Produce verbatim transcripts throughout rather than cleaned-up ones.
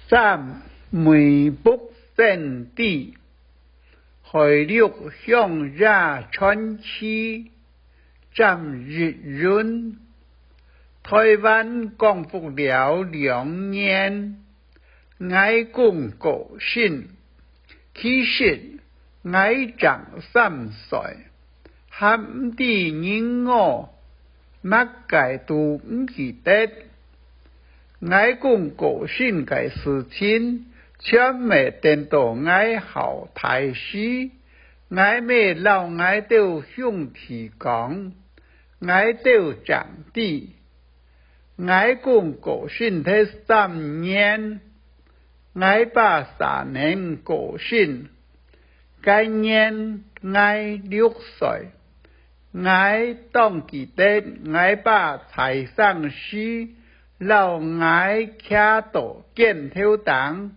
三、未卜先知，海陸鄉野傳奇，詹益雲。台灣光復了兩年， 𠊎公過身，其實𠊎正三歲，還毋知人我，麼个都毋記得。𠊎公過身个事情，全係等到𠊎較大時，𠊎姆摎𠊎兜兄弟講，𠊎兜正知。 𠊎公過身忒三年，𠊎爸續等過身。該年𠊎六歲，𠊎當記得𠊎爸在生時，摎𠊎擎到肩頭頂，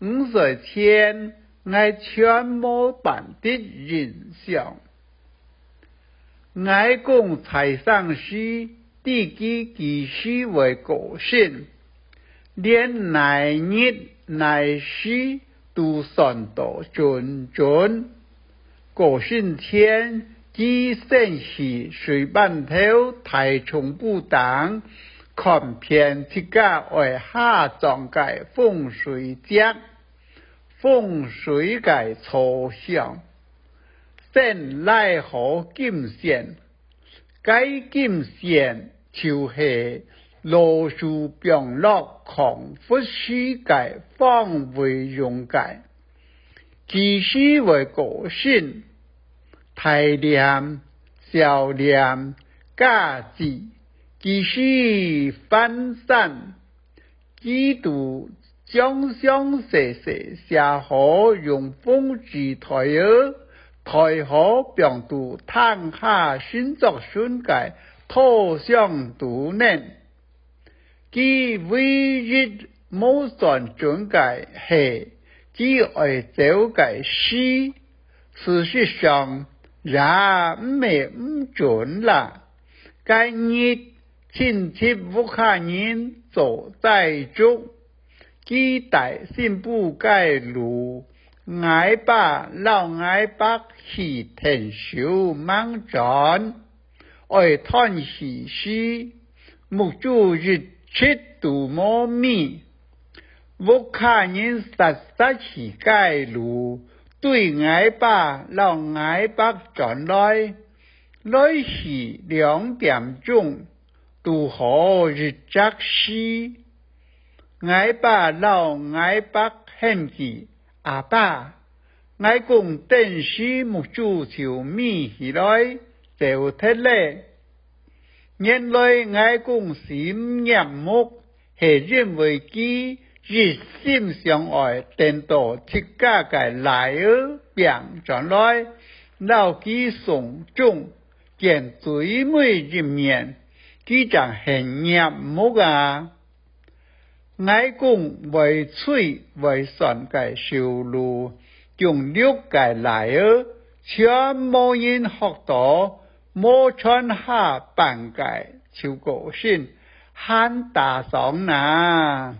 五歲前，𠊎全無半滴印象。𠊎公在生時，知佢幾時會過身，連哪日哪時都算到準準。 過身前，佢先去水汴頭大叢埔頂，看遍自家愛下葬个風水跡，風水个坐向，先拉好金線， 該金線就係老鼠放落壙窟時个方位用个。幾時會過身，大殮、小殮、家祭，幾時還山， 佢都詳詳細細寫好，用紅紙袋仔袋好，放到廳下神桌脣个拖箱肚內。佢唯一無算準个係，佢愛走个時，事實上也毋係毋準啦。該日， 親戚屋下人做齋燭，佢帶新婦个路，𠊎爸摎𠊎伯去𢯭手吂轉，愛斷氣時，目珠一直都無眯。屋下人煞煞去个路，對𠊎爸摎𠊎伯轉來，來去兩點鐘， 堵好一隻時。𠊎爸摎𠊎伯喊佢：「阿爸！」𠊎公頓時目珠就眯起來，走忒咧。原來𠊎公死毋入目，係因為佢一心想愛等到自家个倈仔拚轉來，摎佢送終， 見最尾一面，佢正肯入目啊！𠊎公會推會算个壽路，降六个倈仔，全無人學到，無傳下半个就過身，還打爽哪！